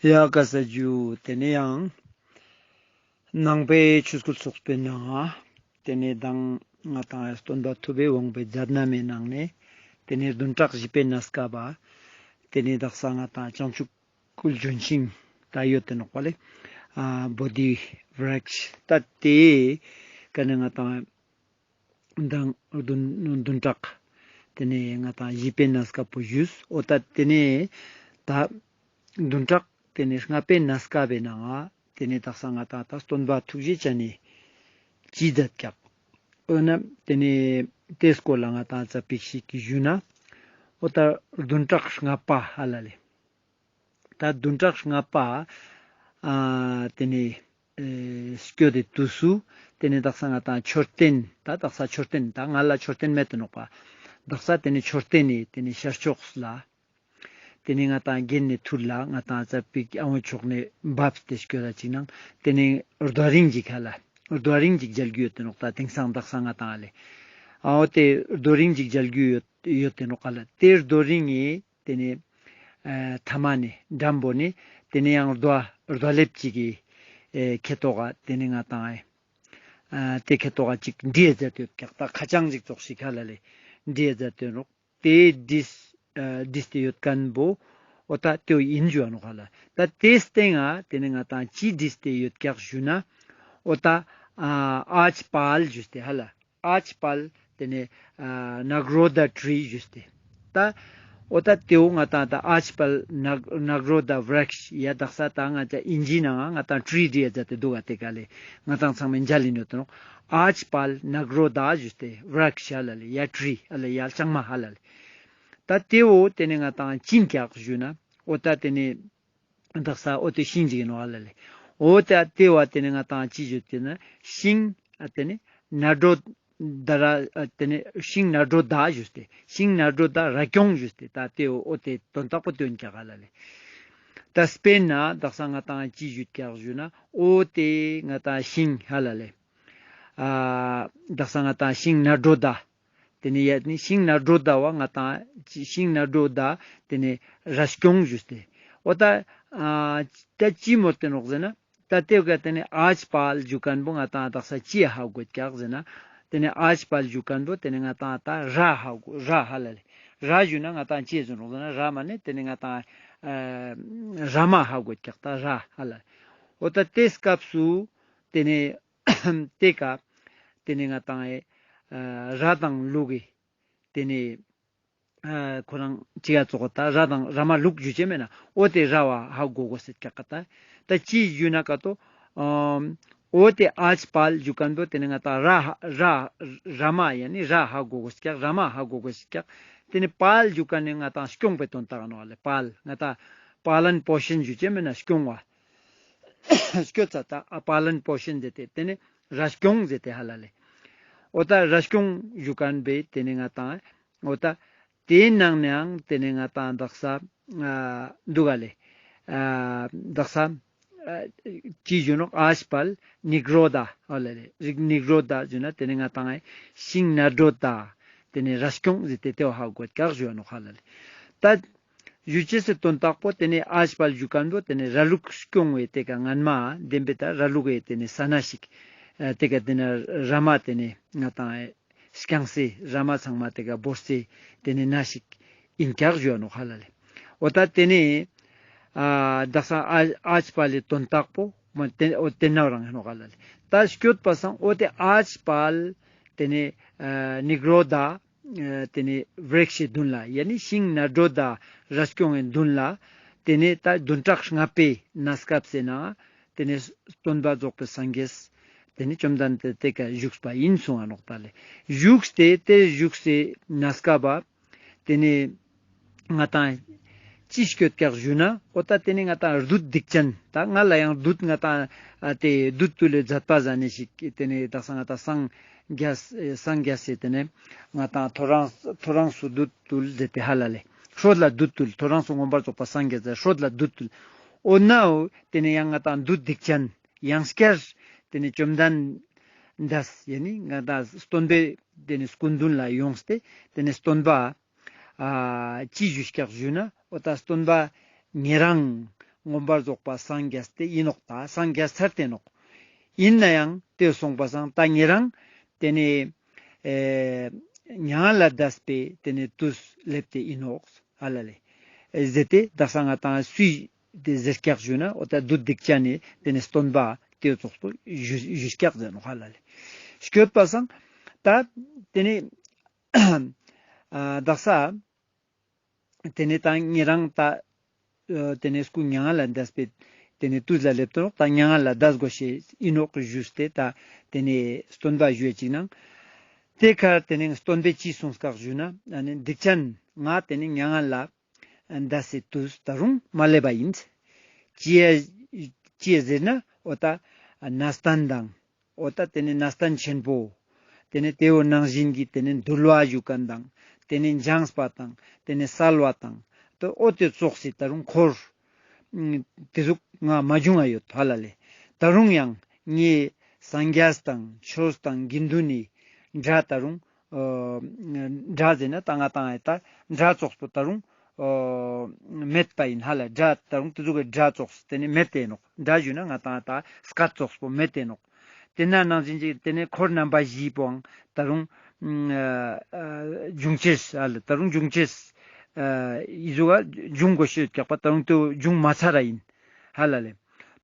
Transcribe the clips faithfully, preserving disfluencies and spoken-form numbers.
ཡ་ག་ས་ཇུ། ཏེ་ནེ་ཡང་ནང་པའི་ཆོས་སྐུལ་ཚོགས་པའི་ནང་ང་ཏེ་ནེ་མདང་ང་ཏང་སྟོན་པ་ཐུབ་པའི་དབང་པོའི་མཛད་རྣམ་མའི་ནང་ནེ་ཏེ་ནེ་བདུན་ཕྲག་བཞི་པའི་གནས་སྐབས་པ་ཏེ་ནེ་དག་ས་ང་ཏང་བྱང་ཆུབ་སྐུ་ལྗོན་ཤིང་ད་ཡོད་དེ་ནོག་པ་ལེ། ཨ་བོ་དྷི་བྲཀྵ་ད་ཏེ་ཀ་ནེ་ང་ཏང་མདང་བདུན་བདུན་ཕྲག་ཏེ་ནེ་ང་ཏང་བཞི་པའི་གནས་སྐབས་པོ་ཞུས། འོ་ད་ཏེ་ནེ་ད་བདུན་ཕྲག་ཏེ་ནེ་ལྔ་པའི་གནས་སྐབས་པའི་ནང་ང་ཏེ་ནེ་དག་ས་ང་ཏང་ད་སྟོན་པ་ཐུགས་རྗེ་ཅན་ནི་ཅི་མཛད་ཀྱག། འོ་ན་ཏེ་ནེ་ཏེའི་སྐོར་ལ་ང་ཏང་ཙ་པིག་ཞིག་ཞུ་ན། འོ་ད་བདུན་ཕྲག་ལྔ་པ་ཧ་ལ་ལེ། ད་བདུན་ཕྲག་ལྔ་པ་ཨ་ཏེ་ནེ་ཨེ་སྐྱོད་དེ་དུས་སུ་ཏེ་ནེ་དག་ས་ང་ཏང་མཆོད་རྟེན་ད་དག་ས་མཆོད་རྟེན་ད་ང་ལ་མཆོད་རྟེན་མེད་དེ་ནོག་པ། དག་ས་ཏེ་ནེ་མཆོད་རྟེན་ནི་ཏེ་ནེ་ཤར་ཕྱོགས་ལ་ཏེ་ནེ་ང་ཏང་གྱེན་ནེ་ཐུར་ལ་ང་ཏང་ཙ་པིག་ཨ་བོ་ཕྱོགས་ནེ་བབས་ཏེ་སྐྱོད་ད་ཅིག་ནང་ཏེ་ནེ་རྡོ་རིང་ཞིག་ཧ་ལ་རྡོ་རིང་ཞིག་མཇལ་རྒྱུ་ཡོད་དེ་ནོག། ད་དེང་སང་དག་ས་ང་ཏང་ཨ་ལེ་ཨ་འོ་ཏེ་རྡོ་རིང་ཞིག་མཇལ་རྒྱུ་ཡོད་ཡོད་དེ་ནོག་ཧ་ལ། ཏེ་རྡོ་རིང་ངི་ཏེ་ནེ་ཨ་ཐ་མ་ནེ་འགྲམ་པོ་ནེ་ཏེ་ནེ་ཡང་རྡོ་རྡོ་ལེབ་ཅིག་གི་ཨེ་ཁེ་ཏོག་ག་ཏེ་ནེ་ང་ཏང་ཨ་ཏེ་ཁེ་ཏོག་ག་ཅིག་བྲིས་མཛད་དེ་ཡོད་ཀྱག། ད་ཁ་བྱང་ཅིག་ཙོགས་ཤིག་ཧ་ལ་ལེ་བྲིས་མཛད་དེ་ནོག། ཏེ་བྲིས་ཨ་བྲིས་ཏེ་ཡོད་ཁན་བོ་འོ་ད་ཏེ་བོ་ཨིན་ཞུ་བ་ནོག་ཧ་ལ། ད་ཏེའི་སྟེང་ང་ཏེ་ནེ་ང་ཏང་ཅི་བྲིས་ཏེ་ཡོད་ཀྱག་ཞུ་ན། འོ་ད་ཨ་ཨ་ཇ་པཱལ་ཞུས་ཏེ་ཧ་ལ། ཨ་ཇ་པཱལ་ཏེ་ནེ་ཨ་ནཱག་རོ་དྷ་ཊི་རི་ཞུས་ཏེ། ད་འོ་ད་ཏེ་བོ་ང་ཏང་ད་ཨ་ཇ་པཱལ་ནཱག་ནཱག་རོ་དྷ་བྲཀྵ་ཡ་དག་ས་ད་ང་ཏང་ཨིན་ཇིའི་ནང་ང་ང་ཏང་ཊི་རི་བྲིས་མཛད་དེ་འདུག་ག། ཏེ་ཀ་ལེ་ང་ཏང་ཚང་མས་མཇལ་ཡིན་ཡོད་དེ་ནོག། ཨ་ཇ་པཱལ་ནཱག་རོ་དྷ་ཞུས་ཏེ་བྲཀྵ་ཧ་ལ་ལེ་ཡ་ཊི་རི་ཧ་ལ་ཡ་ལྕང་མ་ཧ་ལ་ལེ། ད་ཏེ་བོ་ཏེ་ནེ་ང་ཏང་ཅི་ཨིན་ཀྱག་ཞུ་ན། འོ་ད་ཏེ་ནེ་དག་ས་འོ་ཏེ་ཤིང་ཅིག་ཨིན་ནོག་ཧ་ལ་ལེ། འོ་ད་ཏེ་བོ་ཏེ་ནེ་ང་ཏང་ཅི་ཞུས་ཏེ་ན་ཤིང་ཨ་ཏེ་ནེ་ནཱ་གྲོ་དྷ་ར་ཨ་ཏེ་ནེ་ཤིང་ནཱ་གྲོ་དྷ་ཞུས་ཏེ་ཤིང་ནཱ་གྲོ་དྷ་ར་སྐྱོང་ཞུས་ཏེ་ད་ཏེ་བོ་འོ་ཏེ་དོན་དག་པོ་ཏེ་ཨིན་ཀྱག་ཧ་ལ་ལེ། ད་སྤེར་ན་དག་ས་ང་ཏང་ཅི་ཞུས་ཀྱག་ཞུ་ན་འོ་ཏེ་ང་ཏང་ཤིང་ཧ་ལ་ལེ། ཨ་དག་ས་ང་ཏང་ཤིང་ནཱ་གྲོ་དྷ། ཏེ་ནེ་ཡ་ནི་ཤིང་ནཱ་གྲོ་དྷ་བོ་ང་ཏང་ཤིང་ནཱ་གྲོ་དྷ་ཏེ་ནེ་ར་སྐྱོང་ཞུས་ཏེ། འོ་ད་ཨ་ད་ཅི་མོལ་ཏེ་ནོག་ཟེར་ན། ད་ཏེ་བོ་ཀ་ཏེ་ནེ་ཨ་ཇ་པཱལ་ཞུ་ཁན་བོ་ང་ཏང་དག་ས་ཅི་ཧ་གོ་ཀྱག་ཟེར་ན། ཏེ་ནེ་ཨ་ཇ་པཱལ་ཞུ་ཁན་བོ་ཏེ་ནེ་ང་ཏང་ད་ར་ཧ་གོ་ར་ཧ་ལ་ལེ། ར་ཞུ་ན་ང་ཏང་ཅི་ཟེར་ནོག་ཟེར་ན་ར་མ་ནེ་ཏེ་ནེ་ང་ཏང་ཨ་ར་མ་ཧ་གོ་ཀྱག་ད་ར་ཧ་ལ་ལེ། འོ་ད་ཏེ་སྐབས་སུ་ཏེ་ནེ་ཏེ་ཀ་ཏེ་ནེ་ང་ཏང་ཨེ་ཨ་ར་དང་ལུག་གི་ཏེ་ནེ་ཨ་ཁོ་རང་ཅི་ཡ་ཙོགས་ད་ར་དང་ར་མ་ལུག་ཞུ་ཅེས་མེད་ན་འོ་ཏེ་ར་བ་ཧ་གོ་གོས་ཀྱག་ད། ད་ཅི་ཞུ་ན་ཀ་ཏོ་ཨམ་འོ་ཏེ་ཨ་ཇ་པཱལ་ཞུ་ཁན་བོ་ཏེ་ནེ་ང་ཏང་ར་ཧ་ར་ར་མ་ཡ་ནི་ར་ཧ་གོ་གོས་ཀྱག་ར་མ་ཧ་གོ་གོས་ཀྱག། ཏེ་ནེ་པཱལ་ཞུ་ཁན་ནི་ང་ཏང་སྐྱོང་པའི་དོན་དག་ནོག་ལེ། པཱལ་ང་ཏང་པཱ་ལན་པོ་ཤན་ཞུ་ཅེས་མེད་ན་སྐྱོང་བ། སྐྱོད་ཚ་ད་ཨ་པཱ་ལན་པོ་ཤན་ཟེར་ཏེ་ཏེ་ནེ་ར་སྐྱོང་ཟེར་ཏེ་ཧ་ལ་ལེ། འོ་ད་ར་སྐྱོང་ཞུ་ཁན་བོའི་ཏེ་ནེ་ང་ཏང་འོ་ད་ཏེའི་ནང་ནའང་ཏེ་ནེ་ང་ཏང་དག་ས་ཨ་འདུག་ག་ལེ། ཨ་དག་ས་ཨ་ཅི་ཞུ་ནོག་ཨ་ཇ་པཱལ་ནཱག་རོ་དྷ་ཧ་ལ་ལེ། རིག་ནཱག་རོ་དྷ་ཞུ་ན་ཏེ་ནེ་ང་ཏང་ཨེ་ཤིང་ནཱ་གྲོ་དྷ་ཏེ་ནེ་ར་སྐྱོང་ཟེར་ཏེ་ཏེ་བོ་ཧ་གོ་ཀྱག་ཞུ་བ་ནོག་ཧ་ལ་ལེ། ད་ཞུ་ཅེས་སི་དོན་དག་པོ་ཏེ་ནེ་ཨ་ཇ་པཱལ་ཞུ་ཁན་བོ་ཏེ་ནེ་ར་ལུག་སྐྱོང་བའི་ཏེ་ཀ་ངན་མ་དེན་པའི་ད་ར་ལུག་གི་ཏེ་ནེ་ས་ན་ཞིག་ཨ་ཏེ་ཀ་ཏེ་ནེ་ར་མ་ཏེ་ནེ་ང་ཏང་ཨེ་རྐྱང་སེ་ར་མ་ཚང་མ་ཏེ་ཀ་བོར་སེ་ཏེ་ནེ་ན་ཞིག་ཨིན་ཀྱག་ཞུ་བ་ནོག་ཧ་ལ་ལེ། འོ་ད་ཏེ་ནེ་ཨ་དག་ས་ཨ་ཨ་ཇ་པཱལ་ལི་དོན་དག་པོ་མ་ཏེ་འོ་ཏེ་ནའོ་རང་ཨིན་ནོག་ཧ་ལ་ལེ། ད་སྐྱོད་པ་སང་འོ་ཏེ་ཨ་ཇ་པཱལ་ཏེ་ནེ་ཨ་ནཱག་རོ་དྷ་ཨ་ཏེ་ནེ་བྲཀྵ་ཤའི་དུན་ལ་ཡ་ནི་ཤིང་ནཱ་གྲོ་དྷ་ར་སྐྱོང་ངི་དུན་ལ་ཏེ་ནེ་ད་བདུན་ཕྲག་ལྔ་པའི་གནས་སྐབས་སི་ནང་ཏེ་ནེ་སྟོན་པ་རྫོགས་པའི་སངས་རྒྱས་ཏེ་ནེ་བཅོམ་ལྡན་འདས་ཏེ་ཀ་བཞུགས་པ་ཨིན་གསུང་ང་ནོག་ད་ལེ། བཞུགས་ཏེ་ཏེ་བཞུགས་སི་གནས་སྐབས་པ་ཏེ་ནེ་ང་ཏང་ཅི་སྐྱོད་ཀྱག་ཞུ་ན་འོ་ད་ཏེ་ནེ་ང་ཏང་བདུད་སྡིག་ཅན་ད་ང་ལ་ཡང་བདུད་ང་ཏང་ཨ་ཏེ་བདུད་བཏུལ་ལེ་མཛད་པ་ཟ་ནེ་ཞིག་ཏེ་ནེ་དག་ས་ང་ཏང་སངས་རྒྱས་སངས་རྒྱས་སི་ཏེ་ནེ་ང་ཏང་ཐོ་རངས་ཐོ་རངས་སུ་བདུད་བཏུལ་ཟེར་ཏེ་ཧ་ལ་ལེ། སྲོད་ལ་བདུད་བཏུལ། ཐོ་རངས་སུ་མངོན་པར་རྫོགས་པ་སངས་རྒྱས་ཟེར་སྲོད་ལ་བདུད་བཏུལ། འོ་ནའོ་ཏེ་ནེ་ཡང་ང་ཏང་བདུད་སྡིག་ཅན་ཡང་སྐྱར་ཏེ་ནེ་བཅོམ་ལྡན་འདས་ཡ་ནི་ང་ཏང་སྟོན་པའི་ཏེ་ནེ་སྐུ་མདུན་ལ་ཡོངས་ཏེ་ཏེ་ནེ་སྟོན་པ་ཨ་ཅི་ཞུས་ཀྱག་ཞུ་ན་འོ་ད་སྟོན་པ་ཉེ་རང་ མངོན་པར་རྫོགས་པ་སངས་རྒྱས་ཏེ་ཨིན་ནོག་ད་སངས་རྒྱས་ཚར་ཏེ་ནོག་ཨིན་ནའང་ཏེ་སོང་པ་སང་ད་ཉེ་རང་ཏེ་ནེ་ཨེ་མྱ་ངན་ལས་འདས་པའི་ཏེ་ནེ་དུས་སླེབས་ཏེ་ཨིན་ནོག་ཧ་ལ་ལེ། ཨེ་ཟེར་ཏེ་དག་ས་ང་ཏང་སུའི་ཏེ་ཟེར་སྐྱག་ཞུ་ན་འོ་ད་བདུད་སྡིག་ཅན་ནི་ཏེ་ནེ་སྟོན་པ་ཏེ་ཙོགས་པོ་ཞུ་ཞུ་སྐྱག་ཟེར་ནོག་ཧ་ལ་ལེ། སྐྱོད་པ་སང་ད་ཏེ་ནེ་ཨ་དག་ས་ཏེ་ནེ་ད་ཉེ་རང་ད་ཨ་ཏེ་ནེ་སྐུ་མྱ་ངན་ལས་འདས་པའི་ཏེ་ནེ་དུས་ལ་སླེབས་ཏེ་ནོག་ད་མྱ་ངན་ལས་འདས་དགོས་ཤེས་ཨིན་ནོག་ཞུས་ཏེ་ད་ཏེ་ནེ་སྟོན་པ་ཞུ་ཡ་ཅིག་ནང་ཏེ་ཁར་ཏེ་ནེ་སྟོན་པས་ཅི་གསུངས་སྐག་ཞུ་ན་ཨ་ནི་སྡིག་ཅན་ང་ཏེ་ནེ་མྱ་ངན་ལས་འདས་སའི་དུས་ད་རུང་མ་སླེབས་པ་ཨིན། ཅི་ཡ་ཅི་ཡ་ཟེར་ན་འོ་ད་གནས་བརྟན་དང་འོ་ད་ཏེ་ནེ་གནས་བརྟན་ཆེན་པོ་ཏེ་ནེ་ཏེ་བོ་ནང་བཞིན་གྱི་ཏེ་ནེ་འདུལ་བ་ཞུ་མཁན་དང་ཏེ་ནེ་སྦྱངས་པ་དང་ཏེ་ནེ་གསལ་བ་དང་ཏེ་འོ་ཏེ་ཙོགས་སི་ད་རུང་འཁོར་ཨ་ཏེ་ཟུག་ང་མ་བྱུང་ང་ཡོད་ཧ་ལ་ལེ། ད་རུང་ཡང་ངའི་སངས་རྒྱས་དང་ཆོས་དང་དགེ་འདུན་ནི་དགྲ་ད་རུང་ཨ་དགྲ་ཟེར་ན་ད་ང་ཏང་ཨེ་ད་དགྲ་ཙོགས་པོ་ད་རུང་ཨ་མེད་པ་ཨིན་ཧ་ལ། དགྲ་ད་རུང་ཏེ་ཟུག་གི་དགྲ་ཙོགས་ཏེ་ནེ་མེད་དེ་ནོག་དགྲ་ཞུ་ན་ང་ཏང་ད་སྐད་ཙོགས་པོ་མེད་དེ་ནོག་ཏེ་ན་ནང་བཞིན་ཅིག་ཏེ་ནེ་འཁོར་རྣམ་པ་བཞིའི་པོའང་ད་རུང་ཨ་ཨ་འབྱུང་ཅེས་ཧ་ལ། ད་རུང་འབྱུང་ཅེས་ཨ་འི་ཟུག་ག་འབྱུང་དགོས་ཤེས་ཀྱག་པ་ད་རུང་ཏེ་བོ་འབྱུང་མ་ཚར་ར་ཨིན་ཧ་ལ་ལེ།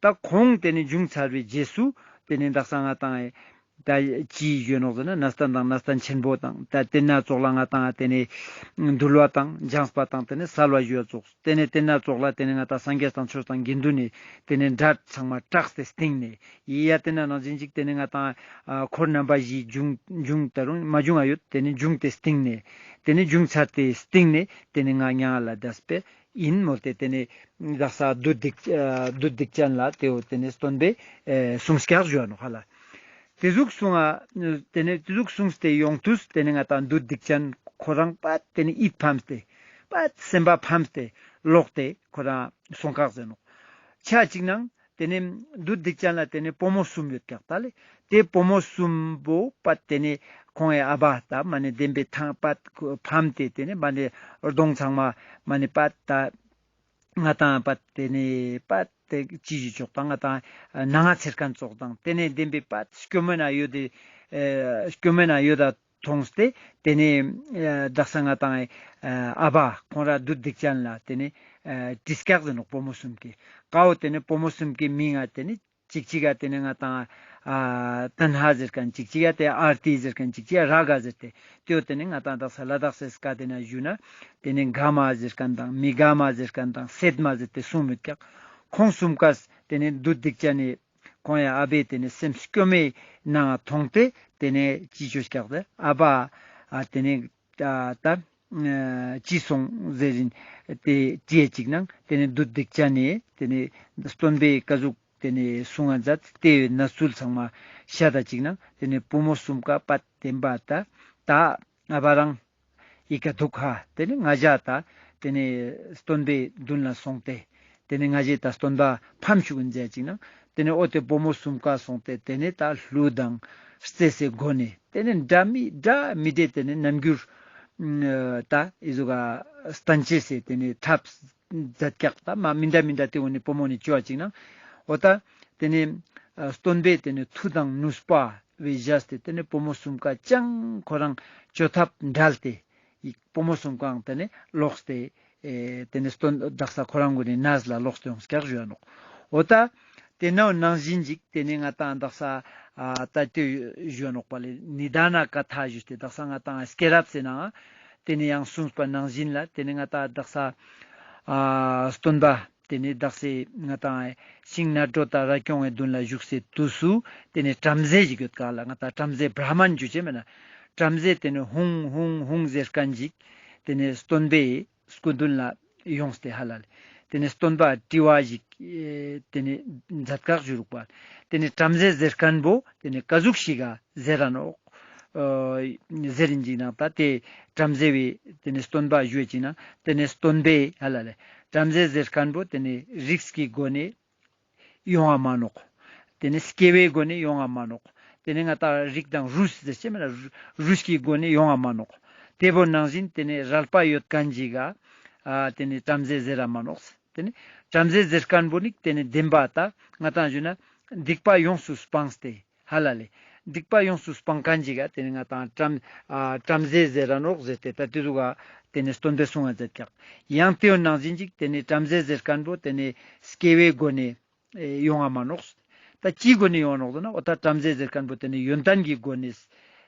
ད་ཁོང་ཏེ་ནེ་འབྱུང་ཚར་བའི་རྗེས་སུ་ཏེ་ནེ་དག་ས་ང་ཏང་ཨེ་ད་ཅི་ཞུ་ནོག་ཟེར་ན་གནས་བརྟན་དང་གནས་བརྟན་ཆེན་པོ་དང་ད་ཏེ་ན་ཙོགས་ལ་ང་ཏང་ཏེ་ནེ་འདུལ་བ་དང་སྦྱངས་པ་དང་ཏེ་ནེ་གསལ་བ་ཞུ་བ་ཙོགས། ཏེ་ནེ་ཏེ་ན་ཙོགས་ལ་ཏེ་ནེ་ང་ཏང་སངས་རྒྱས་དང་ཆོས་དང་དགེ་འདུན་ནི་ཏེ་ནེ་དགྲ་ཚང་མ་སྐྲགས་ཏེ་སྟིང་ནེ་ཡི་ཡ་ཏེ་ན་ནང་བཞིན་ཅིག་ཏེ་ནེ་ང་ཏང་ཨ་འཁོར་རྣམ་པ་བཞིའི་འབྱུང་འབྱུང་ད་རུང་མ་བྱུང་ང་ཡོད། ཏེ་ནེ་བྱུང་སྟེ་སྟིང་ནེ་ཏེ་ནེ་བྱུང་ཚར་ཏེ་སྟིང་ནེ་ཏེ་ནེ་ང་མྱ་ངན་ལས་འདས་པའི་ཨིན་མོལ་ཏེ་ཏེ་ནེ་དག་ས་བདུད་སྡིག་ཨ་བདུད་སྡིག་ཅན་ལ་ཏེ་བོ་ཏེ་ནེ་སྟོན་པས་ཨེ་གསུངས་སྐྱག་ཞུ་བ་ནོག་ཧ་ལ། ཏེ་ཟུག་གསུངས་ཨ་ཏེ་ནེ་ཏེ་ཟུག་གསུངས་ཏེ་ཡོང་དུས་ཏེ་ནེ་ང་ཏང་བདུད་སྡིག་ཅན་ཁོ་རང་པད་ཏེ་ནེ་ཡིད་ཕམ་སྟེ་པད་སེམས་པ་ཕམ་སྟེ་ལོག་སྟེ་ཁོ་རང་སོང་སྐག་ཟེར་ནོག་ཆ་ཅིག་ནང་ཏེ་ནེ་བདུད་སྡིག་ཅན་ལ་ཏེ་ནེ་བུ་མོ་གསུམ་ཡོད་ཀྱག་ད་ལེ། ཏེ་བུ་མོ་གསུམ་པོ་པད་ཏེ་ནེ་ཁོང་ངི་ཨ་བ་ད་མ་ནེ་བདེན་པའི་ཐང་པད་ཕམ་སྟེ་ཏེ་ནེ་མ་ནེ་གདོང་ཚང་མ་མ་ནེ་པད་ད་ང་ཏང་པད་ཏེ་ནེ་པད་ཏེ་ཅི་ཞིག་ཆོག་དང་ང་ཏང་ནང་ང་ཚེར་ཁན་ཙོགས་དང་ཏེ་ནེ་བདེན་པའི་པད་སྐྱོ་མོ་ན་ཡོད་དེ་ཨེ་སྐྱོ་མོ་ན་ཡོད་ད་མཐོང་སྟེ་ཏེ་ནེ་ཨེ་དག་ས་ང་ཏང་ཨེ་ཨ་བ་ཁོང་ར་བདུད་སྡིག་ཅན་ལ་ཏེ་ནེ་ཨེ་དྲིས་སྐྱག་ཟེར་ནོག་བུ་མོ་གསུམ་གྱི་ཀ་བོ་ཏེ་ནེ་བུ་མོ་གསུམ་གྱི་མིང་ང་ཏེ་ནེ་ཅིག་ཅིག་ག་ཏེ་ནེ་ང་ཏང་ཨ་ཏན་ཧ་ཟེར་ཁན་ཅིག་ཅིག་ག་ཏེ་ཨར་ཏི་ཟེར་ཁན་ཅིག་ཅིག་ག་ར་ག་ཟེར་ཏེ་ཏེ་བོ་ཏེ་ནེ་ང་ཏང་དག་ས་ལ་དྭགས་སི་སྐད་ཏེ་ན་ཞུ་ན་ཏེ་ནེ་ག་མ་ཟེར་ཁན་དང་མི་ག་མ་ཟེར་ཁན་དང་སེད་མ་ཟེར་ཏེ་གསུམ་ཡོད་ཀྱག་ཁོང་གསུམ་ཀས་ཏེ་ནེ་བདུད་སྡིག་ཅན་ནི་ཁོང་ཡ་ཨ་བའི་ཏེ་ནེ་སེམས་སྐྱོ་མོའི་ནང་ང་མཐོང་སྟེ་ཏེ་ནེ་ཅི་ཅོས་ཀྱག་ཟེར་ཨ་བ་ཨ་ཏེ་ནེ་ད་ད་ཅི་སོང་ཟེར་རིན་ཏེ་ཅི་ཡ་ཅིག་ནང་ཏེ་ནེ་བདུད་སྡིག་ཅན་ནི་ཏེ་ནེ་སྟོན་པའི་ཀ་ཟུག་ཏེ་ནེ་གསུང་ང་མཛད་དེ་བོའི་གནས་ཚུལ་ཚང་མ་བཤད་ད་ཅིག་ནང་ཏེ་ནེ་བུ་མོ་གསུམ་ཀ་པད་བདེན་པ་ད་ད་ཨ་བ་རང་ཡི་ག་དུག་ཧ། ཏེ་ནེ་ང་ཞ་ད་ཏེ་ནེ་སྟོན་པའི་མདུན་ལ་སོང་སྟེ་ཏེ་ནེ་ང་ཞེ་ད་སྟོན་པ་ཕམ་ཅུག་ཨིན་ཟེར་ཅིག་ནང་ཏེ་ནེ་འོ་ཏེ་བུ་མོ་གསུམ་ཀ་སོང་སྟེ་ཏེ་ནེ་ད་གླུ་དང་རྩེད་སའི་སྒོ་ནེ་ཏེ་ནེ་འདྲ་མི་འདྲ་མི་འདྲ་ཏེ་ནེ་རྣམ་འགྱུར་ད་ཨི་ཟུག་ག་སྟན་ཅེས་སི་ཏེ་ནེ་ཐབས་མཛད་ཀྱག་ད་མ་མི་འདྲ་མི་འདྲ་ཏེ་འོ་ནེ་བུ་མོ་ནེ་ཅོ་བ་ཅིག་ནང་འོ་ད་ཏེ་ནེ་སྟོན་པའི་ཏེ་ནེ་མཐུ་དང་ནུས་པ་བོའི་བཞག་སྟེ་ཏེ་ནེ་བུ་མོ་གསུམ་ཀ་ཅང་ཁོ་རང་ཅོ་ཐབས་བྲལ་ཏེ་ཡིག་བུ་མོ་གསུམ་ཀའང་ཏེ་ནེ་ལོག་སྟེ་ཨེ་ཏེ་ནེ་སྟོན་དག་ས་ཁོ་རང་གུན་ནི་གནས་ལ་ལོག་སྟེ་ཡོང་སྐྱག་ཞུ་ནོག་འོ་ད་ཏེ་ནེ་ནང་བཞིན་ཅིག་ཏེ་ནེ་ང་ཏང་དག་ས་ཨ་ད་ཏེ་ཞུ་ནོག་པ་ལེ་ནི་དཱ་ན་ཀ་ཐ་ཞུས་ཏེ་དག་ས་ང་ཏང་སྐྱེས་རབས་སི་ནང་ཏེ་ནེ་ཡང་གསུངས་པ་ནང་བཞིན་ལ་ཏེ་ནེ་ང་ཏང་དག་ས་ཨ་སྟོན་པ་ཏེ་ནེ་དག་སེ་ང་ཏང་ཤིང་ནགས་སྒྲོ་དང་ར་ཀྱོང་ངི་མདུན་ལ་བཞུགས་སེ་དུས་སུ་ཏེ་ནེ་བྲམ་ཟེ་ཞིག་ཡོད་ཀ་ལ་ང་ཏང་བྲམ་ཟེ་བྲ་མན་ཞུ་ཅེས་མེད་ན་བྲམ་ཟེ་ཏེ་ནེ་ཧུང་ཧུང་ཧུང་ཟེར་ཁན་ཞིག་ཏེ་ནེ་སྟོན་པའི་སྐུ་མདུན་ལ་ཡོངས་ཏེ་ཧ་ལ་ལེ། ཏེ་ནེ་སྟོན་པ་དྲི་བ་ཞིག་ཨེ་ཏེ་ནེ་མཛད་ཀག་ཞུ་རུག་པ། ཏེ་ནེ་བྲམ་ཟེ་ཟེར་ཁན་བོ་ཏེ་ནེ་ཀ་ཟུག་ཞིག་ག་ཟེར་ར་ནོག་ཨ་ཟེར་རིན་ཅིག་ནང་ད་ཏེ་བྲམ་ཟེ་བོའི་ཏེ་ནེ་སྟོན་པ་ཞུ་ཅིག་ནང་ཏེ་ནེ་སྟོན་པའི་ཧ་ལ་ལེ། བྲམ་ཟེ་ཟེར་ཁན་བོ་ཏེ་ནེ་རིགས་ཀྱི་སྒོ་ནེ་ཡོང་ང་མ་ནོག་ཏེ་ནེ་སྐྱེ་བའི་སྒོ་ནེ་ཡོང་ང་མ་ནོག་ཏེ་ནེ་ང་ཏང་རིགས་དང་རུས་ཟེར་ཅེས་མེད་ན་རུས་ཀྱི་སྒོ་ནེ་ཡོང་ང་མ་ནོག་ཏེ་བོ་ནང་བཞིན་ཏེ་ནེ་རལ་པ་ཡོད་ཁན་ཞིག་ག་ཨ་ཏེ་ནེ་བྲམ་ཟེ་ཟེར་ར་མ་ནོག་ཏེ་ནེ་བྲམ་ཟེ་ཟེར་ཁན་བོ་ནི་ཏེ་ནེ་བདེན་པ་ད་ང་ཏང་ཞུ་ན་སྡིག་པ་ཡོངས་སུ་སྤངས་ཏེ་ཧ་ལ་ལེ། སྡིག་པ་ཡོངས་སུ་སྤང་ཁན་ཅིག་ག་ཏེ་ནེ་ང་ཏང་བྲམ་ཨ་བྲམ་ཟེ་ཟེར་ར་ནོག་ཟེར་ཏེ་ད་ཏེ་ཟུག་ག་ཏེ་ནེ་སྟོན་པའི་གསུང་ང་མཛད་ཀྱག། ཡང་ཏེའོ་ནང་བཞིན་ཅིག་ཏེ་ནེ་བྲམ་ཟེ་ཟེར་ཁན་བོ་ཏེ་ནེ་སྐྱེ་བའི་སྒོ་ནེ་ཨེ་ཡོང་ང་མ་ནོག། ད་ཅིའི་སྒོ་ནེ་ཡོང་ང་ནོག་ཟེར་ན་འོ་ད་བྲམ་ཟེ་ཟེར་ཁན་བོ་ཏེ་ནེ་ཡོན་ཏན་གྱི་སྒོ་ནེ་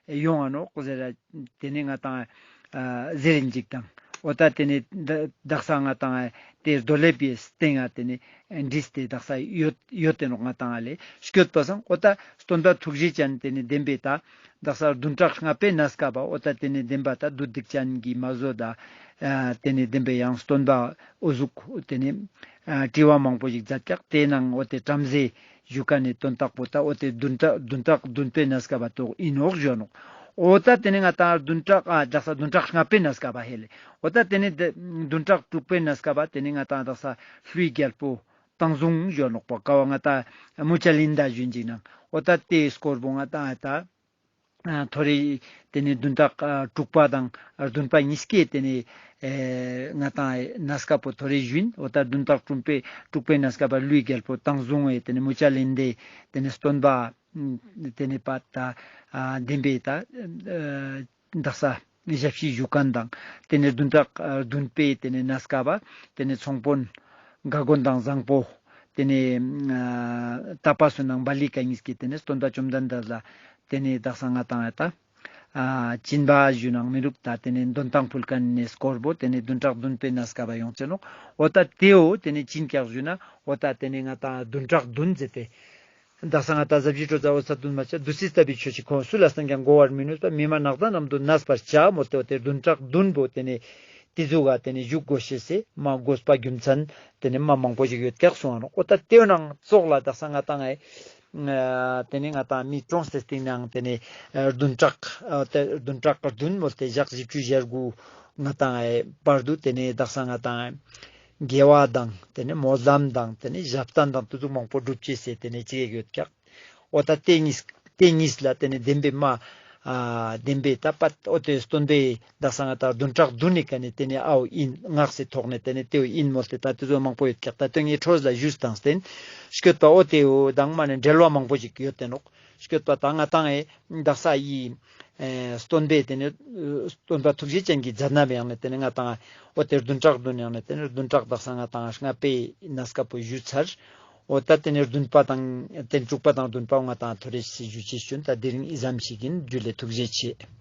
ཡོང་ང་ནོག་ཟེར་ར། ཏེ་ནེ་ང་ཏང་ཨ་ཟེར་རིན་ཅིག་དང་འོ་ད་ཏེ་ནེ་ད་དག་ས་ང་ཏང་ཨ་ཏེ་རྡོ་ལེབ་བི་སྟེང་ང་ཏེ་ནེ་འདྲིས་ཏེ་དག་ས་ཡོད་ཡོད་ཏེ་ནོག་ང་ཏང་ཨ་ལེ། སྐྱོད་པ་སང་འོ་ད་སྟོན་པ་ཐུགས་རྗེ་ཅན་ཏེ་ནེ་བདེན་པའི་ད་དག་ས་བདུན་ཕྲག་ལྔ་པའི་གནས་སྐབས་པ་འོ་ད་ཏེ་ནེ་བདེན་པ་ད་བདུད་སྡིག་ཅན་གྱི་མ་བཟོད་ད་ཨ་ཏེ་ནེ་བདེན་པའི་ཡང་སྟོན་པ་འོ་ཟུག་ཏེ་ནེ་ཨ་དྲི་བ་མང་པོ་ཞིག་མཛད་ཀྱག། ཏེའི་ནང་འོ་ཏེ་བྲམ་ཟེ་ཞུ་ཁན་ནི་དོན་དག་པོ་ད་འོ་ཏེ་བདུན་ཕྲག་བདུན་ཕྲག་བདུན་པའི་གནས་སྐབས་པ་ཏོག་ཨིན་ནོག་ཞུ་ནོག། འོ་ད་ཏེ་ནེ་ང་ཏང་བདུན་ཕྲག་ཨ་དག་ས་བདུན་ཕྲག་ལྔ་པའི་གནས་སྐབས་པ་ཧེ་ལེ། འོ་ད་ཏེ་ནེ་བདུན་ཕྲག་དྲུག་པའི་གནས་སྐབས་པ་ཏེ་ནེ་ང་ཏང་དག་ས་ཀླུའི་རྒྱལ་པོ་བཏང་བཟུང་ཞུ་ནོག་པ་ཀ་བ་ང་ཏང་མུ་ཅ་ལིན་ད་ཞུ་ཅིག་ནང་འོ་ད་ཏེའི་སྐོར་པོ་ང་ཏང་ཨ་ད་ཨ་ཐོ་རེ་ཏེ་ནེ་བདུན་ཕྲག་ཨ་དྲུག་པ་དང་བདུན་པ་གཉིས་ཀའི་ཏེ་ནེ་ཨེ་ང་ཏང་ཨེ་གནས་སྐབས་པོ་ཐོ་རེ་ཞུ་ཡིན། འོ་ད་བདུན་ཕྲག་དྲུག་པའི་དྲུག་པའི་གནས་སྐབས་པ་ཀླུའི་རྒྱལ་པོ་བཏང་བཟུང་བའི་ཏེ་ནེ་མུ་ཅ་ལིན་དའི་ཏེ་ནེ་སྟོན་པ་ཏེ་ནེ་པ་ད་ཨ་བདེན་པའི་ད་ཨ་དག་ས་ཞབས་ཕྱི་ཞུ་ཁན་དང་ཏེ་ནེ་བདུན་ཕྲག་ཨ་བདུན་པའི་ཏེ་ནེ་གནས་སྐབས་པ་ཏེ་ནེ་ཚོང་དཔོན་ག་གོན་དང་བཟང་པོ་ཏེ་ནེ་ཨ་ཏ་པ་སུ་ནང་བ་ལི་ཀ་གཉིས་ཀྱི་ཏེ་ནེ་སྟོན་པ་བཅོམ་ལྡན་འདས་ལ་ཏེ་ནེ་དག་ས་ང་ཏང་ཨ་ད་ཨ་སྦྱིན་པ་ཞུ་ནང་མི་རུག་ད་ཏེ་ནེ་འདོན་ཐང་ཕུལ་ཁན་ནི་སྐོར་པོ་ཏེ་ནེ་བདུན་ཕྲག་བདུན་པའི་གནས་སྐབས་པ་ཡོང་ཅེ་ནོག། འོ་ད་ཏེའོ་ཏེ་ནེ་ཅི་ཨིན་ཀྱག་ཞུ་ན་འོ་ད་ཏེ་ནེ་ང་ཏང་བདུན་ཕྲག་བདུན་ཟེར་ཏེ་དག་ས་ང་ཏང་ཟབ་ཞི་སྤྲོ་བ་འོད་གསལ་འདུས་མ་བྱས། བདུད་རྩི་ལྟ་བུའི་ཆོས་ཀྱི་ཁོ་བོ། སུ་ལ་སངས་ཀྱང་གོ་བར་མི་ནུས་པ། མི་མ་ནག་དང་རྣམས་དུ་གནས་པར་བྱ། མོལ་ཏེ་འོ་ཏེ་བདུན་ཕྲག་བདུན་པོ་ཏེ་ནེ་ཏེ་ཟུག་ག་ཏེ་ནེ་བཞུགས་དགོས་ཤེས་སེ་མ་དགོས་པ་རྒྱུ་མཚན་ཏེ་ནེ་མ་མང་པོ་ཞིག་ཡོད་ཀྱག་གསུང་ང་ནོག། འོ་ད་ཏེའི་ནང་ཙོགས་ལ་དག་ས་ང་ཏང་ཨེ་ཨ་ཏེ་ནེ་ང་ཏང་མི་གྲོངས་ཏེ་སྟིང་ནེ་ཏེ་ནེ་ཨ་བདུན་ཕྲག་ཨ་ཏེ་བདུན་ཕྲག་བདུན་མོལ་ཏེ་ཞག་བཞི་བཅུ་ཞེ་དགུ་ང་ཏང་ཨེ་བར་དུ་ཏེ་ནེ་དག་ས་ང་ཏང་ཨེ་དགེ་བ་དང་ཏེ་ནེ་སྨོན་ལམ་དང་ཏེ་ནེ་ཞབས་བརྟན་དང་ཏེ་ཟུག་མང་པོ་སྒྲུབ་ཅེས་སེ་ཏེ་ནེ་ཅི་ཡོད་ཀྱག། འོ་ད་ཏེ་གཉིས་ཏེ་གཉིས་ལ་ཏེ་ནེ་བདེན་པའི་མ་ཨ་བདེན་པའི་ད་པ་འོ་ཏེ་སྟོན་པའི་དག་ས་ང་ཏང་བདུན་ཕྲག་བདུན་ནི་ཀ་ནེ་ཏེ་ནེ་ཨའོ་ཨིན་ངག་སེ་ཐོག་ནེ་ཏེ་ནེ་ཏེའོ་ཨིན་མོལ་ཏེ་ད་ཏེ་ཟུག་མང་པོ་ཡོད་ཀྱག། ད་ཏེ་ངའི་འཕྲོས་ལ་ཞུས་དང་སྟེ་སྐྱོད་པ་འོ་ཏེའོ་དང་མ་ནེ་འབྲེལ་བ་མང་པོ་ཞིག་ཡོད་ཏེ་ནོག། སྐྱོད་པ་ད་ང་ཏང་ཨེ་དག་ས་ཨི་ཨེ་སྟོན་པའི་ཏེ་ནེ་སྟོན་པ་ཐུགས་རྗེ་ཅན་གྱི་མཛད་རྣམ་ཡང་ནེ་ཏེ་ནེ་ང་ཏང་འོ་ཏེ་བདུན་ཕྲག་བདུན་ཡང་ནེ་ཏེ་ནེ་བདུན་ཕྲག་དག་ས་ང་ཏང་ལྔ་པའི་གནས་སྐབས་པོ་ཞུས་ཚར། འོ་ད་ཏེ་ནེ་བདུན་པ་དང་ཏེ་ནེ་དྲུག་པ་དང་བདུན་པ་ང་ཏང་ཐོ་རེ་སེ་ཞུ་ཅེས་ཞུ་ཡིན། ད་དེ་རིང་ཨི་ཙམ་ཞིག་ཡིན། ཇུ་ལེ། ཐུགས་རྗེ་ཆེ།